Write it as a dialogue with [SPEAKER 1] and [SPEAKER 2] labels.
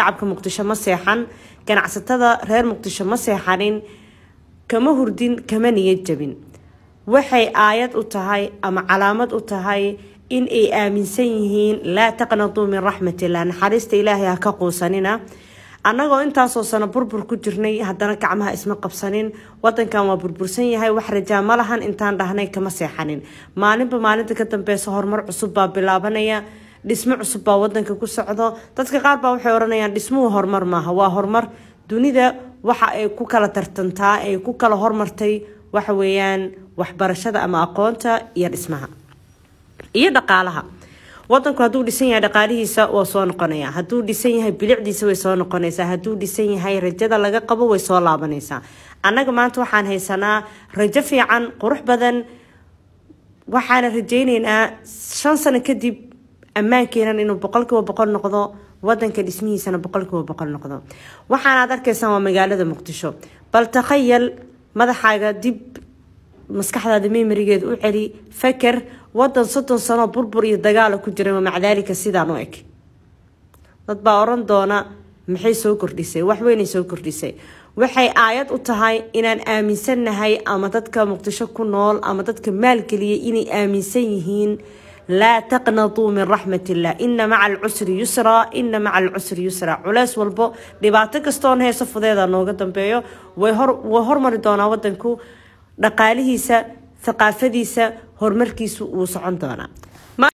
[SPEAKER 1] Shacabka Muqdisho ma seexan, ganacsatada reer Muqdisho ma seexanin, kama hurdin, kama niyad jabin. Waxay aayad u tahay ama calaamad u tahay in ay aaminsan yihiin laa taqnatuu min raxmatillah, naxariista Ilaahay ha ka quusanina. Annagoo intaasoo sano burbur ku jirnay, haddana gacmaha isma qabsanin. Wadankan waa burbursan yahay, wax rajaa ma lahan intaan dhahnay kama seexanin. Maalinba maalinta ka dambeysa horumar cusub baa bilaabanaya, dhismo cusub baa wadanka ku socdo. Dadka qaar baa waxay ohanayaan dhismuhu horumar maaha. Waa horumar. Dunida waxa ay ku kala tartantaa, ay ku kala hormartay, waxa weeyaan waxbarashada ama aqoonta iyo dhismaha iyo dhaqaalaha. Wadanku hadduu dhisan yahay, dhaqaalihiisa waa soo noqonaya. Hadduu dhisan yahay, bilicdiisa way soo noqonaysaa. Hadduu dhisan yahay, rajada laga qabo way soo laabanaysaa. Annaga maanta waxaan haysanaa rajo fiican, qurux badan. Waxaana rajayneynaa 5 sano kadib ammaankeenan inuu 100% noqdo, wadanka dhismihiisana 100% noqdo. Waxaanaad arkaysaan waa magaalada Muqdisho. Bal takhayal, madaxaaga dib, maskaxdaada memorigeeda u celi, faker wadan 30 sano burbur iyo dagaala ku jiray, maca daalika sidaan u eg. Dad baa oran doona maxay soo kordhisay? Wax weynay soo kordhisay. Waxay aayad u tahay inaan aaminsannahay, ama dadka Muqdisho ku nool ama dadka maalgeliyay inay aaminsan yihiin laa taqnatuu min raxmatillah, ina maca alcusri yusra, ina maca alcusri yusra. Culeys walbo, dhibaato kastoon heeso, fudeeda nooga dambeeyo. Way hormari doonaa wadanku, dhaqaalihiisa, thaqaafadiisa, horumarkiisu wuu socon doonaa.